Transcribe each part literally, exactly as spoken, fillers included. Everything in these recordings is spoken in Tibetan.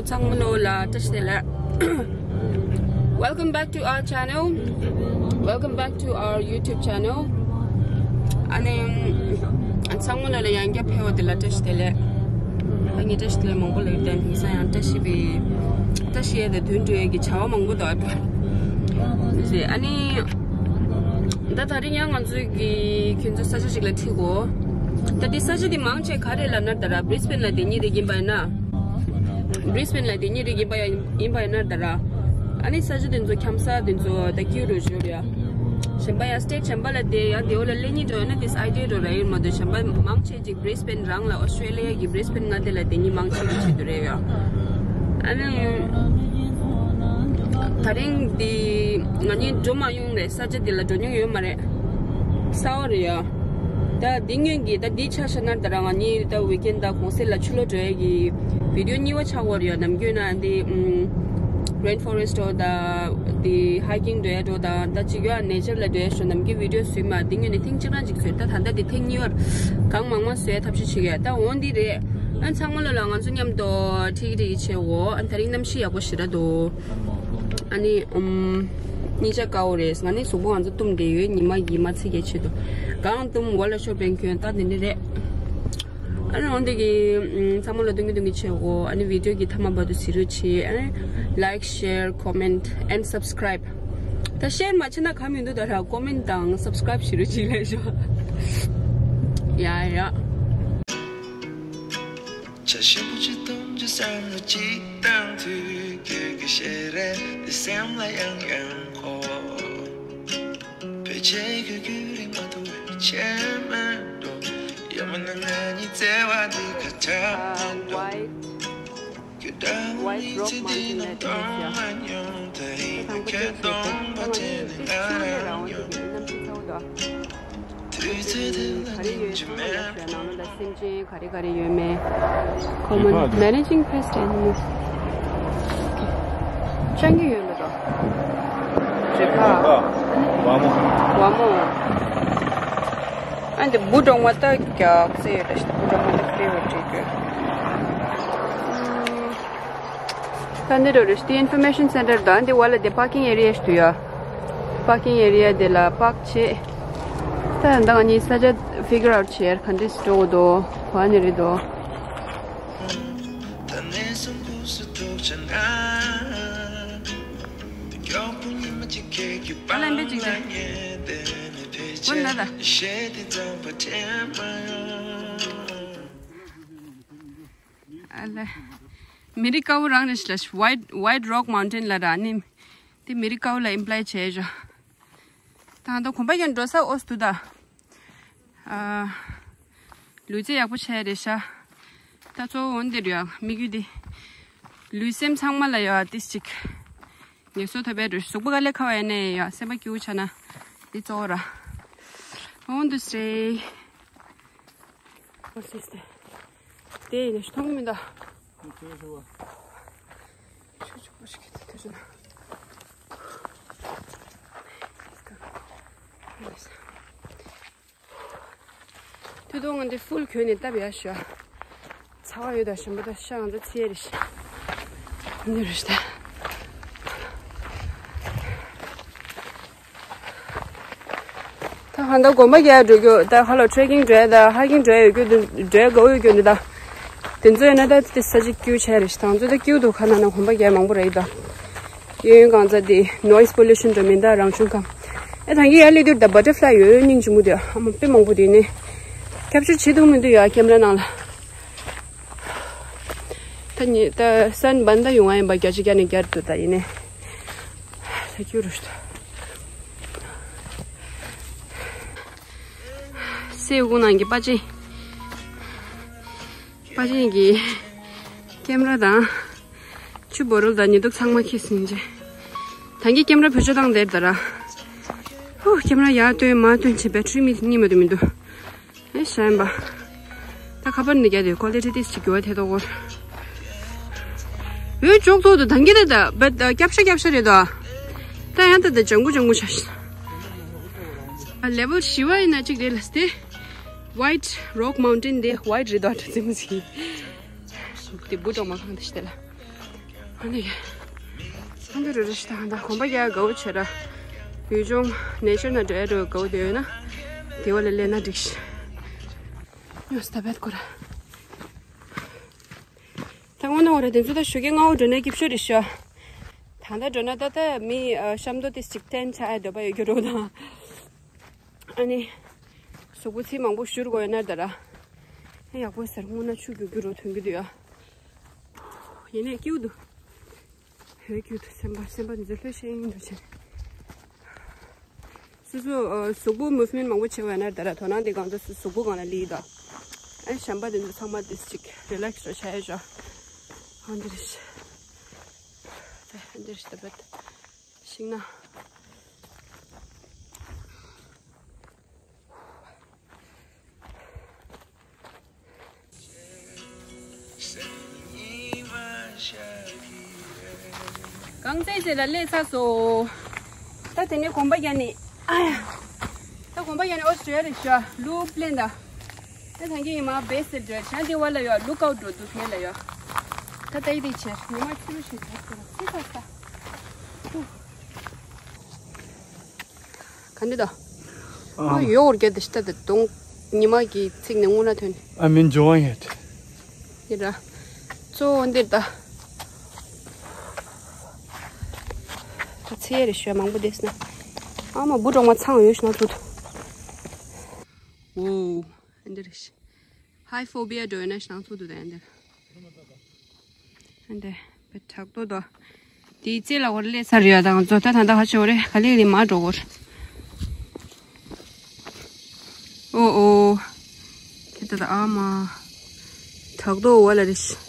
ཚང་མ་ལོ་ལ་བཀྲ་ཤིས་བདེ་ལེགས། Welcome back to our channel. Welcome back to our YouTube channel. ཨ་ནི་ཚང་མ་ལོ་ལ་ཡང་བསྐྱར་ཕེབས་པ་དེ་ལ་བཀྲ་ཤིས་བདེ་ལེགས། ཨ་ནི་བཀྲ་ཤིས་བདེ་ལེགས་མང་པོ་ལ་ཡོད་དེ། དེང་སང་ཡང་བཀྲ་ཤིས་པའི་བཀྲ་ཤིས་ཡས་དེ་དོན་འགྲུབ་ཡས་ཀྱི་བྱ་བ་མང་པོ་འདུག་ཨ་ནི། ད་དེ་རིང་ཡང་ང་ཚོའི་གི་ཁྱོད་ཚོ་ས་ཆ་ཞིག་ལ་ཁྲིད་དགོས། ད་འདི་ས་ཆ་འདི་མང་ཆེ་ག་རེ་ལབ་ན་ད་ར་Brisbane་ལ་དེ་གཉིས་དེ་ཡིན་པ་ཡིན་ན། Brisbane་ལ་དེ་གཉིས་དེ་ཡིན་པ་ཡིན་པ་ཡིན་ན་ད་ར། ཨ་ནི་ས་ཆ་དེ་ཚོ་འཁྱམ་ས་དེ་ཚོ་ད་སྐྱིད་རུ་བྱོས་ཡ། གཞན་པ་ཡང་state་གཞན་པ་ལ་དེ་ཡང་དེ་འོ་ལ་སླེབས་སྙིང་འདོད་ཡོད་ན་དེ་idea་འགྲོ་ར་ཡོད་མ་གཏོགས་གཞན་པ་མང་ཆེ་ཅིག་Brisbane་རང་ལ་Australia་གི་Brisbane་མངའ་སྡེ་ལ་དེ་གཉིས་མང་ཆེ་གི་ཆེད་དུ་རེད་ཡ། ཨ་ནི། ད་རིང་འདི་ང་གཉིས་འགྲོ་མ་ཡོང་རེད། ས་ཆ་འདི་ལ་འགྲོ་མྱོང་ཡོད་མ་རེད། གསར་པ་རེད་ཡ། ད་འདི་སྔོན་གྱི་ད་འདི་ཆ་བཞག་ན་ད་ར་ང་གཉིས་ད་weekend་ད་གུང་སེང་ལ་ཆུ་ལོག་འགྲོ་ཡས་ཀྱི་video་གཉིས་པ་ཆགས་ཡོད་རེད་ཡ། ནམ་རྒྱུན་ན་འདི་ཨམ་rainforest་འགྲོ་ད་འདི་hiking་འགྲོ་ཡ་འགྲོ་ད་ད་ཅིག་ཡོད་nature་ལ་འགྲོ་ཡ་ཞོ་ནམ་རྒྱུན་video་བཟོས་མ་འདི་སྔོན་ནས་ཐེངས་གཅིག་རང་ཅིག་བཟོས། ད་ད་ལྟ་འདི་ཐེངས་གཉིས་པ་གང་མང་མང་བཟོ་ཡ་ཐབས་ཤེས་བྱེད་ཀྱི་ཡ། ད་འོ་འདི་རེད། ཨ་ཚང་མ་ལོ་ལ་ང་ཚོ་མཉམ་དུ་ཁྲིད་ཀྱི་རེད་བྱེད་འོ། ཨ་དེ་རིང་གནམ་གཤིས་ཡག་པོ་ཞེ་དྲག་འདུག་ཨ་ནི་ཨུམ། གཉིས་ཆ་དཀར་པོ་རེད། ང་ནི་གཟུགས་པོ་ང་ཚོ་བཏུམ་བསྡད་ཡོད། ཉི་མ་ཡིན་མ་ཚིག་གས་བྱེད་དུ་གང་བཏུམ་འོ་ལ་ཤོར་པའི་ཁྱོན་ད་དེ་འདྲ་རེད། ཨ་ནི་འོ་འདི་གི་ཨུམ་ཚང་མ་ལོ་སྟོན་གི་སྟོན་གི་བྱེད་འོ། ཨ་ནི་video་གི་མཐའ་མ་བར་དུ་གཟིགས་རོགས་བྱེད། ཨ་ནི་like, share, comment and subscribe། ད་share་མ་བྱེད་ན་གང་མི་འདུག་ད་ར་comment་དང་subscribe་བྱེད་རོགས་བྱེད་ལས་ཤོག་ཡ་ཡ། བྱ་ཞིམ་པོ་ཅིག་འཐུང་རྒྱུ་བསམ་བློ་ཅིག་བཏང་དུས་ཁྱོད་ཀྱི་ཞལ་རས་འདི་སེམས་ལ་ཡང་ཡང་འཁོར། བོད་ཆས་གྱོན་རྒྱུ་རིག་མ་ཐུབ་པའི་ཆས་མེད་འགྲོ། ཡང་མིན་ན་ང་གཉིས་བརྩེ་བ་འདི་ཁ་བྲལ་མེད་འགྲོ། White Rock Mountain་ལ་དེ་ཡོད་ཡ། ད་དང་པོ་དེ་ཞེས་པ་ང་ནི་དེ་ཆུ་ལས་རང་དབང་དེ་གི་གནམ་གཤིས་ཚ་བོ་དོ། ག་རེ་ཡོད་ཚང་མ་ལ་ཞུ་ཡ། ནང་ལོགས་ལ་སེམས་ཅན་ག་རེ་ག་རེ་ཡོད་མེད། Common Managing Pest Animals། སྤྱང་ཀི་ཡོད་མེད་དོ། རི་ཕག་བ་མོ། བ་མོ། ཨ་འདི་འབུ་གྲོག་མ་ད་རྒྱག་ཚེ་ཡོད་ད་ཤི་ད་འབུ་གྲོག་མ་ད་ཁེ་བ་བྲིས་གྱོད། ད་འདི་རུ་རེ་ཤི་ཏི་information center་དང་འདི་བ་ལ་དེ་parking area་ཞིག་ཏུ་ཡོད། Parking area་དེ་ལ་park་བྱེད། ད་ད་ང་གཉིས་ས་ཆ་figure out་བྱེད་ག་འདྲས་འགྲོ་དགོས་དོ། ག་ནས་རེད་དོ། ཨ་ལན་པེ་ཅིག་རེད། ཨོ་ན་ད། ཨ་ལེ། མི་རིགས་དཀར་པོ་རང་རེད་ཤག་ལ། White White Rock Mountain་ལ་ར་ནི། དེ་མི་རིགས་དཀར་པོ་ལ་imply་བྱས་ཤག་ད་ང་ད་གོམ་པ་ཡང་འགྲོ་ས་ཨོ་སི་འདུག་ད། ཨ། ལུས་རྩལ་ཡག་པོ་བྱས་རེད་ཤག་ད་གཙོ་བོ་འོན་ཏེ་རེད་ཡ། དམིགས་ཡུལ་འདི། ལུས་སེམས་ཚང་མ་ལ་ཡ་ཏིས་ཅིག་ངལ་གསོ་ཐོབ་པའི་འགྲོ། གཟུགས་པོ་དཀའ་ལས་ཁག་པ་ཡིན་ནའི་ཡ་སེམས་པ་སྐྱིད་པོ་ཆགས་ན་འདི་གཙོ་བོ་ར། འོན་ཏུ་སེ། ཨོ་སིས་ཏེ། དེ་ཡིན་ནས་མཐོང་གི་མི་འདུག་ཆུ་ཆུ་པོ་ཞིག་གི་དུས་ཚོད་ན། དུས་ཐོག་ང་འདི་ཧྥུལ་གྱོན་ནས་བཏབ་ཡ་ཤོ། ཚ་བ་ཡོད་ད་ཞིམ་པོ་ད་ཤ་ང་ཚོ་ཚིའི་རེ་ཤ། འདི་རེ་ཤ་ད། ད་ཧ་ད་དགོན་པ་རྒྱག་འགྲོ་རྒྱུ་ད་ཧ་ལོ་trekking་འགྲོ་ཡ་ད་hiking་འགྲོ་ཡ་ཡོད་རྒྱུ་འདུག་འགྲོ་ཡ་དགའ་བོ་ཡོད་རྒྱུ་འདུག་ད། དེ་ཚོ་ཡོད་ན་ད་དེ་ས་ཆ་སྐྱིད་པོ་ཆགས་རེད་ཤག་ད་ང་ཚོ་ད་སྐྱིད་པོ་འདུག་ཁ་ན་ན་དགོན་པ་རྒྱག་མང་པོ་རེད་ད། གཡས་གཡོན་གང་ཚ་དེ་noise pollution་འགྲོ་མིན་ད་རང་བྱུང་ཁམས། ཨེ་ད་གིན་ཡར་སླེབས་དུས་ད་butterfly་ཡོད་སྙིང་རྗེ་མོ་དེ་ཨ་མ་དཔེ་མང་པོ་དེ་ནི། capture་བྱེད་ཐུབ་མི་འདུག་ཡ་camera་ནང་ལ། ད་ནི་ད་sun་བན་ད་ཡོང་ང་ཡིན་པ་བརྒྱ་ཆ་བརྒྱ་ནས་བརྒྱ་རེད་འདུག་ད་ཡིན་ནི། ད་སྐྱིད་རུ་ཤི་ད། སེའུ་ནང་གི་པ་ཅིན། པ་ཅིན་གྱི་ཀེམ་ར་དང་ཆུ་བོ་རོལ་དང་ཉི་གདུགས་ཚང་མ་ཁྱི་སིང་རྗེ། ད་གིན་ཀེམ་ར་བེད་སྤྱོད་བཏང་བསྡད་ད་ར། ཧུ་ཀེམ་ར་ཡར་སྟོན་མར་སྟོན་བྱེད་པའི་འཕྲུལ་མི་གཉིས་མ་དུ་མི་འདུག་ཨེ་ཤ་ཡིན་པ། ད་ཁ་པར་འདི་རྒྱ་དེ་ཀོ་ལི་ཊི་ཏིས་ཅིག་འགྱུར་བ་ཐེབས་ཐོག་གོ། འོས་ཅོག་ཐོག་ཏུ་ད་གིན་ད་ད་བད་སྐྱབས་ཤ་སྐྱབས་ཤ་རེད་དོ། ད་ཡང་ད་ད་ལྗང་གུ་ལྗང་གུ་ཆགས་ཤག་ལེ་ཝལ་བཞི་པ་ཡིན་ན་གཅིག་རེད་ལ་སྟེ། White Rock Mountain་དེ་ཝའིཊ་རེད་དོ་ཨ་ཏྲ་ཙི་མི་ཟིག་དེ་བུ་གྲོག་མ་ཁང་དེ་ཤི་དེ་ལ། ཨ་ནི། ཨ་འདི་རུ་རེ་ཞིག་དང་ད་གོམ་པ་རྒྱག་དགའ་བོ་བྱེད་ར། ཡུལ་ལྗོངས་ནེ་ཅར་ན་འགྲོ་ཡ་འགྲོ་དགའ་བོ་དེ་ཡོད་ན། དེ་བ་ལ་སླེབས་ན་འགྲིག་ཤི། ཉོས་ད་བེད་ཁོ་ར། ད་དངོས་གནས་འོ་ར་དེ་ཚོ་ད་ཞོགས་ཀས་སྔ་བོ་འགྲོ་ན་སྐྱིད་ཤོས་རེད་ཤག་ད་ལྟ་འགྲོ་ན་ད་ལྟ་མི་ཨ་ཤམ་དོ་ཏི་ཅིག་ཐེན་ཆ་ཡ་འདོད་པ་ཡོད་རྒྱུ་རོ་དང་། ཨ་ནི། གཟུགས་པོ་ཚིལ་མང་པོ་བཞུར་དགོས་ཡོད་ན་ད་ར། ཨ་ཡག་པོ་ཟེར་སྔོན་ན་ཆུ་རྒྱུག་རྒྱུ་རོ་ཐོན་གྱི་འདུག་ཡ། ཡིན་ནའི་སྐྱིད་པོ་འདུག་ཧེ་སྐྱིད་པོ་འདུག་སེམས་པ་སེམས་པ་འདི་ཚོ་ལྷོད་ཤེས་ཡིན་འདུག་ཅེ། སོ་སོ་ཨ་གཟུགས་པོ་མུབ་མེན་མང་པོ་བྱེད་དགོས་ཡོད་ན་ད་ར་དོ་སྣང་དེ་གང་ཚོ་སོ་གཟུགས་པོ་གང་ལ་ལི་ཡི་ད། ཨ་ཞམ་པ་དེ་ཚོ་ཚང་མ་དེ་ཅིག་རི་ལེག་སི་རོ་ཆ་ཡ་ཞོ། ཨ་འདི་རེད་ཤག་ད་འདི་རེད་ཤག་ད་བེད། ཤིང་ནགས། གངས་རྩེ་རྩེ་ལ་སླེབས་ཚར་སོང་། ད་དེ་ནས་གོམ་པ་རྒྱག་ནི། ཨ་ཡ། ད་གོམ་པ་རྒྱག་ནི་ཨོ་སི་ཀྲི་ཡ་རེད་ཤག་ལུག་པླེན་ད། ད་ཐང་གི་ཡིན་མ་བེ་སེ་འགྲོ་ཆ་འདི་བ་ལ་ཡོད་ལུག་ཨའུ་ཊི་འགྲོ་འདུག་ཁེ་ལ་ཡོད། ད་ད་ཡི་དེ་ཆེ་ཉི་མ་ཁྱི་རུ་ཞིག་འགྲོ་ཁོ་ར་ཚི་ས་ས། ག་འདི་ད། ཨ་ཡོ་འོར་གྱ་དེ་ཤི་ད་དེ་དོང་ཉི་མ་གི་ཚིག་ནས་སྔོན་ལ་ཐོན། I'm enjoying it. ཡི་ར། གཙོ་བོ་འདིར་ད། ད་ཚེ་རེ་ཞོ་མང་པོ་དེས་ན། ཨ་མ་བུ་གྲོག་མ་ཚང་ཡོད་ཤི་ན་ཚུད། ཝོ། ཨ་འདི་རེད་ཤི། ཧའི་ཕོ་བི་ཡ་འགྲོ་ཡོད་ན་ཤི་ན་ཚུད་དུ་དེ་འདི། ཨ་འདི། བེད་དྲག་ཏོ་དོ། དེའི་རྩེ་ལ་འོར་སླེབས་ཚར་ཡོད་དང་ཚོ་ད་ད་ད་ཧ་ཆེ་འོ་རེ་ག་ལེ་ལེ་མ་འགྲོ་འོར། ཨོ་ཨོ། ཁྱེད་ད་ད་ཨ་མ། དྲག་ཏོ་འོ་ལ་རེ་ཤི།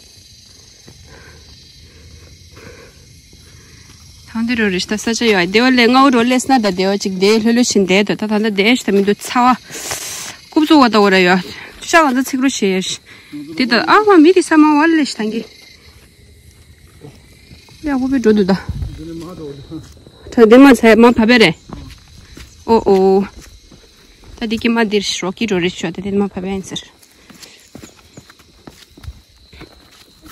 ཐང་དེ་རོ་རེ་ཤི་ད་ས་ཆ་ཡོད་དེ་བ་ལེ་ང་འོ་རོ་ལེ་སྣ་ད་དེ་བ་ཅིག་དེ་ལྷོད་ལྷོད་ཤིན་དེ་ད་ད་ད་ད་དེ་ཤི་ད་མི་འདུག་ཚ་བ། རྐུབ་ཚུགས་བ་ད་འོ་ར་ཡོད། ཤ་གང་ཚ་ཚིག་རོ་བྱེད་ཡ་ཤི། དེ་ད་ཨ་མ་མི་དེ་ས་མ་བ་ལེ་ཤི་ཐང་གི། ཡག་པོ་བི་འགྲོ་འདུག་ད། ད་དེ་མ་ཚད་མ་བབས་པས་རེད། ཨོ་ཨོ། ད་དེ་ཀྱི་མ་འདིར་རོ་ཀི་འགྲོ་རེད་ཤོག་ད་དེ་མ་བབས་པས་ཡིན་ཟེར།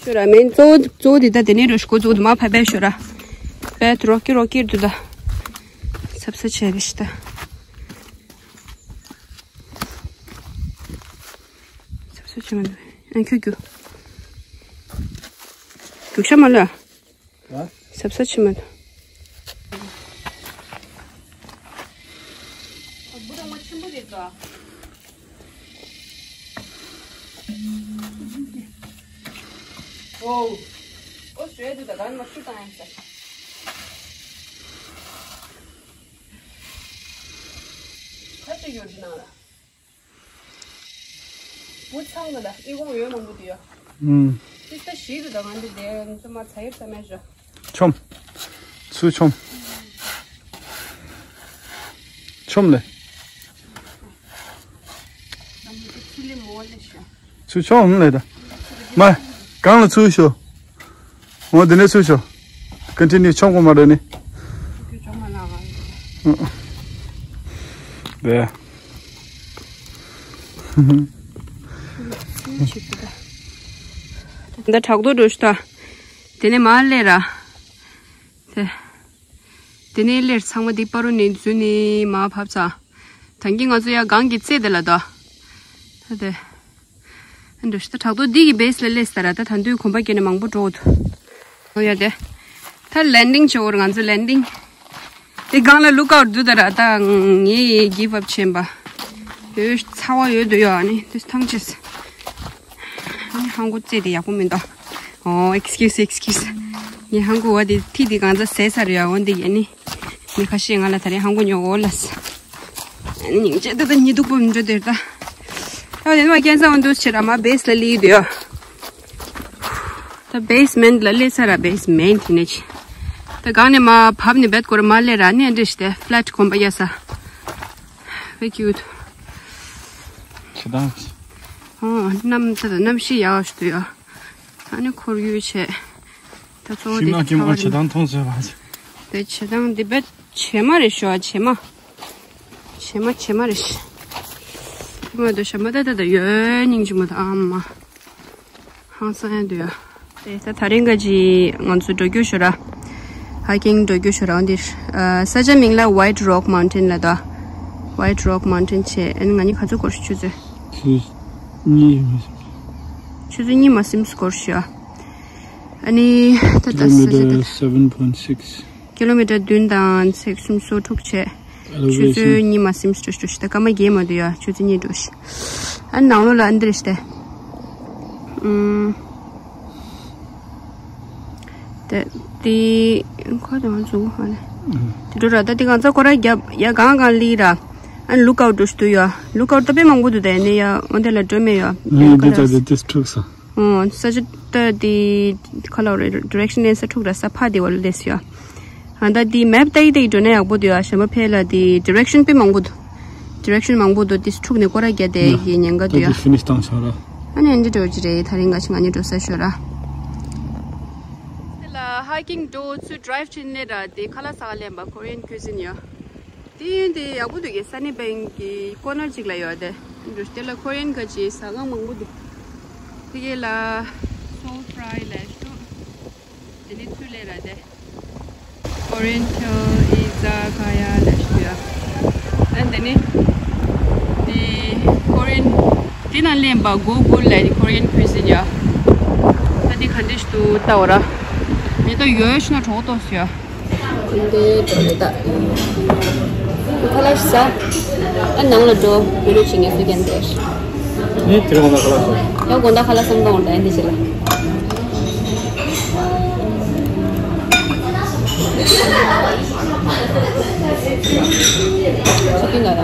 ཤོ་ར་མེན་གཙོ་བོ་གཙོ་བོ་དེ་ད་དེ་ནས་འགྲོ་ཤོག་གཙོ་བོ་དེ་མ་བབས་པས་ཤོ་ར། བས་རོ་ཀི་རོ་ཀི་འདུག་ད། སབ་སབ་བྱས་རེད་ཤི་ད། སབ་སབ་བྱས་མ་འདུག་ཨ་ཁྱོད་རྒྱུག་རྒྱུག་ཤ་མ་ལ། ཨ། སབ་སབ་བྱས་མ་འདུག་བུ་རང་མ་ཆེན་པོ་རེད་ད། ཨོ། ཨོ་ཞོལ་དུ་ད་ག་ནས་མ་ཆུ་བཏང་ཡ་ས། ཁ་ཅིག་ཡོད་འདི་ནང་ལ། བུ་ཚང་གི་ལ་ཨི་ཁོང་ཡོད་མང་པོ་དེ་ཡོད། ཨུམ། ཏི་ས་ཞིག་ཏུ་ད་ང་འདི་དེ་ཚོ་མ་ཚ་ཡོད་ས་མེད་ཤོ། ཆོམ། ཚུ་ཆོམ། ཆོམ་ལེ། ང་འདི་ཚུ་ལེ་མོ་ལེ་ཤོ། ཚུ་ཆོམ་ལེ་ད། མ། གང་ལ་ཚུ་ཤོ། འོ་དེ་ནས་ཚུ་ཤོ། ཀོན་ཊི་ནིའུ་ཆོམ་གོ་མ་རེད་ནི། དེ། འདི་དྲག་ཏོ་འགྲོ་ཤི་ད། དེ་ནས་མ་སླེབས་ར། དེ། དེ་ནས་སླེབས་ཚང་མ་འདི་པ་རུ་ནས་འཛུལ་ནས་མ་བབས་ཚར། ད་གིན་ང་ཚོ་ཡ་སྒང་གི་རྩེ་དེ་ལ་ད། ད་དེ། འགྲོ་ཤི་ད་དྲག་ཏོ་འདི་གི་བེ་སི་ལ་སླེབས་ས་ར་ད་ད་དུང་གོམ་པ་བརྒྱབ་ནས་མང་པོ་འགྲོ་འོ་དུ། ཨོ་ཡ་དེ། ད་ལེན་ཌིང་བྱེད་འོ་ར་ང་ཚོ་ལེན་ཌིང་། དེ་སྒང་ལ་ལུག་ཨའུ་ཊི་འདུག་ད་ར་ད་ངས་གིབ་ཨབ་བྱེད་པ། ཡོད་ཚ་བ་ཡོད་དུ་ཡོད་ཨ་ནི་དེ་ཐང་ཆད། ཨ་ནི་ཧང་གོ་རྩེ་དེ་ཡག་པོ་མི་འདུག་ཨོ་ཨེག་སི་ཀིའུ་སི་ཨེག་སི་ཀིའུ་སི། ངས་ཧང་གོ་བ་དེ་ཐི་དེ་གང་ཚ་ཟས་ས་རེད་ཡ་འོ་འདི་ཡ་ནི། ངས་ཁ་ཤས་ང་ལ་ད་རེས་ཧང་གོ་ཉོ་འོ་ལ་ས། ཨ་ནི་སྙིང་རྗེ་ད་ད་ཉི་གདུགས་པོ་མི་འགྲོ་དེར་ད། ད་དེ་ནི་མ་ཀན་ས་འོ་འདུག་ཆེ་ར་མ་བེ་སི་ལ་ལི་དུ་ཡ། ད་བེ་སི་མེན་ཊི་ལ་སླེབས་ཚར་ར་བེ་སི་མེན་ཊི་ནས་ཆེ། ད་གང་ནས་མ་བབས་ནས་བེད་སྐོར་མ་སླེབས་ར་ནས་འདྲི་ཤི་ཏེ་ཕི་ལེ་ཊི་གོམ་པ་རྒྱག་ས། བེ་ཀིའུ་ཊི། ཁྱེད་དང་། ཨོ་གནམ་ད་ད་གནམ་གཤིས་ཡག་ཤོས་དུ་ཡ། ཨ་ནི་ཁོར་ཡུག་ཆེ། ད་གཙོ་བོ་ཤིང་ནགས་ཀྱི་མ་ཆེ་ཐང་མཐོང་ཟེར་བ། དེ་ཆེ་ཐང་འདི་བེད་ཆེ་མ་རེད་ཤོ་ཆེ་མ། ཆེ་མ་ཆེ་མ་རེད་ཤི། དེ་མ་དུ་ཤ་མ་ད་ད་ད་ཡོད་སྙིང་རྗེ་མོ་ད་ཨ་མ། ཧང་སང་ཡ་འདུག་ཡ། དེ་ད་ད་རིང་ག་ཅི་ང་ཚོ་འགྲོ་རྒྱུ་ཤོ་ར། ཧའི་ཀིང་འགྲོ་རྒྱུ་ཤོ་ར་འདིར། ས་ཆ་མིང་ལ་White Rock Mountain ལ་ད། White Rock Mountain བྱས། ཨ་ནི་ང་གཉིས་ག་ཚོད་འགོར་ཤོ་ཆུ་ཚོད། ཆུ་ཚོད་གཉིས་མ་ཟིན། ཆུ་ཚོད་གཉིས་མ་ཟིན་འགོར་ཤོ་ཨ། ཨ་ནི་ད་ད་ས་ཆ་ད། Kilometer seven point six. ཀི་ལོ་མི་ཊར་བདུན་དང་ཚེག་སུམ་ཅུ་སོ་དྲུག་བྱས། ཆུ་ཚོད་གཉིས་མ་ཟིན་འགྲོ་ཤོ་ཤོ་ད་སྐར་མ་བརྒྱད་མ་འདུག་ཡ། ཆུ་ཚོད་གཉིས་འགྲོ་ཤོ། ཨ་ནང་ལོགས་ལ་ཨ་འདིར་ཤོ་ད། ཨུམ། དེ་དེ་ཁོ་དེ་ང་ཚོ་ཧ་ལས། དེ་འགྲོ་ར། ད་དེ་གང་ཚ་ཁོ་ར་རྒྱབ་ཡ་གང་གང་ལི་ར། ཨ་ལུག་ཨའུ་ཊི་འགྲོ་ཤོ་འདུག་ཡ། ལུག་ཨའུ་ཊི་ད་དཔེ་མང་པོ་འདུག་ད་ཡ་ནས་ཡ་འོ་དེ་ལ་འགྲོ་མེད་ཡ། ལི་དེ་ད་དེ་དེ་འཁྲུག་ས། ཨོ། ས་ཆ་ད་དེ་ཁ་ལོ་རེ་ཌི་རེག་ཤན་ལེན་ས་འཁྲུག་ར་ས་ཕ་དེ་བ་ལ་ལེས་ཡོད། ཨ་ད་དེ་མེབ་ལྟ་ཡི་ལྟ་ཡི་འགྲོ་ན་ཡག་པོ་འདུག་ཡ། གཞན་པ་ཕེ་ལ་དེ་ཌི་རེག་ཤན་དཔེ་མང་པོ་འདུག་ཌི་རེག་ཤན་མང་པོ་འདུག་དེ་འཁྲུག་ནས་སྐོར་ར་རྒྱག་དེ་གི་ཉེན་ཁ་འདུག་ཡ། ད་དེ་ཕི་ནིཤ་བཏང་ཆོག་ར། ཨ་ནི་འདི་འགྲོ་ཅི་རེད། ད་རིང་ག་ཅི་ང་གཉིས་འགྲོ་ས་ཤོ་ར། དེ་ལ་ཧའི་ཀིང་འགྲོ་ཚུར་ཌི་རའིབ་བྱེད་ནས་ར་དེ་ཁ་ལག་ཟ་ག་ལེན་པ་ཀོ་རི་ཡན་ཁུ་ཛིན་ཡོད། དེ་ཡོན་དེ་ཡག་པོ་འདུག་གི། སན་ནི་བེང་གི་ཀོ་ནར་གཅིག་ལ་ཡོད་དེ། འགྲོ་དེ་ལ་ཀོ་རི་ཡན་ག་ཅི་ཟ་ཁང་མང་པོ་འདུག་དེ་ག་ལ་སོལ་ཕ་རའི་ལ་ཤོ། དེ་ནི་ཚུར་ལས་ར་དེ། ཨོ་རེན་ཊལ་ཨི་ཛ་ཁ་ཡ་ལ་ཤོ་ཡ། ཨ་དེ་ནི་དེ་ཀོ་རི་ཡན་དེ་ནང་ལེན་པ་གོ་གུལ་ལ་ཀོ་རི་ཡན་ཁུ་ཛིན་ཡ། ད་དེ་ག་འདྲ་ཞིག་འདུག་ལྟ་བ་ར། མེ་ཏོག་ཡོད་ཤི་ན་གྲོགས་ཏོག་ཡ། འདི་འགྲོ་ལེ་ད། ཁ་ལག་ཟ། ཨ་ནང་ལ་འགྲོ། བི་ཌི་ཡོ་བྱེད་ངེས་སུ་རྒྱན་དེར། ངས་དེ་རིང་དགོང་དག་ཁ་ལག་ཟ། ཡང་དགོང་དག་ཁ་ལག་ཟ་མི་འདུག་ད་འདི་བྱེད་ལ། ཆུ་ཀིང་ལ་ར།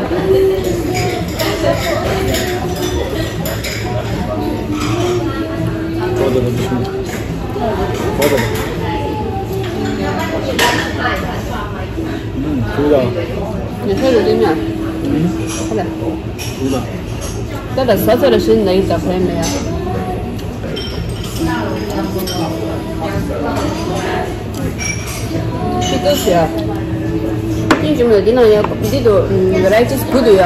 ཁོ་དང་། ཁོ་དང་། ཉལ་ས་ཡོད་དེ་ནས། ཁོ་ལ། ཁོ་ལ། ད་ལྟ་ཟ་ཚར་ལ་ཤིན་ན་ཡི་ད་ཕན་མེད་ཡ། ཤི་ཏོ་ཤི་ཡ། ཅིན་ཅུང་ལ་འདི་ནང་ཡ་འདི་དུ་རའི་ཊིས་དགུ་འདུག་ཡ།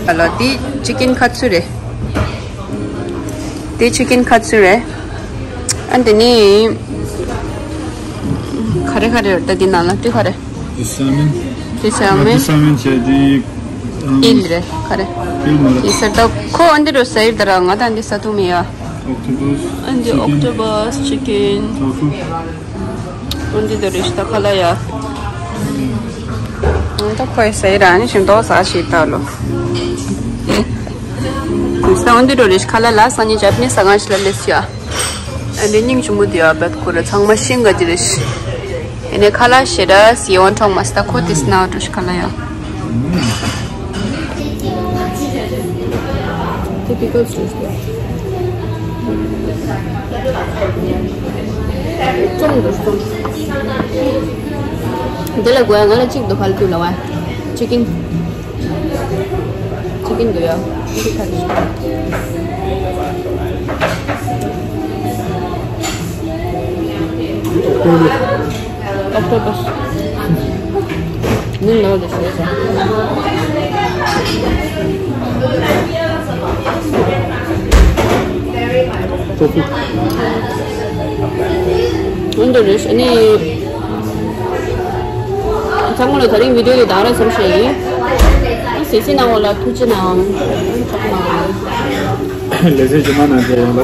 ཨ་ལ་འདི་ཅི་ཀིན་ཁ་ཚུ་རེད། དེ་ཅི་ཀིན་ཁ་ཚུ་རེད། ཨ་འདི་ནི་ག་རེ་ག་རེ་རེད། ད་འདི་ནང་ལ་དེ་ག་རེ། དེ་སལ་མོན། དེ་སལ་མོན། དེ་སལ་མོན་བྱས་དེ། ཨིལ་རེད་ག་རེ། ཨིལ་མ་རེད། དེ་ས་ད་ཁོ་ཨ་འདི་རུ་ཟེར་ད་ར་ང་ད་འདི་ས་ཐུག་མེད་ཡ། ཨོག་ཊོ་པས། ཨ་འདི་ཅི་ཀིན། ཨོག་ཊོ་པས་ཅི་ཀིན། ཊོ་ཕུ། འོན་ཏེ་དོ་རེ་ཤི་ད་ཁ་ལ་ཡ། ད་ཁོའི་ཟེར་ར་ནི་ཞིམ་ཏོག་ཟ་ཞིག་ད་ལོ། ད་འོན་ཏེ་དོ་རེ་ཤི་ཁ་ལ་ལ་ས་ནི་ཇ་པ་ནི་ས་གང་ཞིག་ལ་ལེས་ཡ། ཨ་ནི་སྙིང་རྗེ་མོ་དེ་ཡ་བད་ཁོ་ར་ཚང་མ་ཤིང་ག་ཅི་རེ་ཤི། ཨ་ནི་ཁ་ལ་ཞེ་ར་སི་ཡོན་ཁྲོང་མ་སི་ད་ཁོ་དེ་སི་ན་འགྲོ་ཤི་ཁ་ལ་ཡ། དེ་པི་ཀལ་སི་རེད། ཙོང་འདུག་ཙོང་། འདི་ལ་དགོས་ཡ་ང་ལ་གཅིག་འདུག་ཕལ་སྐྱུར་ལ་བ། ཅི་ཀིན། ཅི་ཀིན་འདུག་ཡ། ཅི་ཁ་ཅི། ཨོག་ཊོ་པས། ནི་ལོ་དེ་ཤེས་ས། ཏོ་ཕུ། འོན་ཏེ་རེ་ཤི་ནི། ཚང་མ་ལ་དེ་རིང་བི་ཌི་ཡོ་དེ་དང་ར་སོང་ཤེས་ཡིན། སི་སི་ནང་བ་ལ་ཐུགས་རྗེ་གནང་། ལེ་ཚན་ཇི་མ་ནང་དེ་ཡོང་ལ།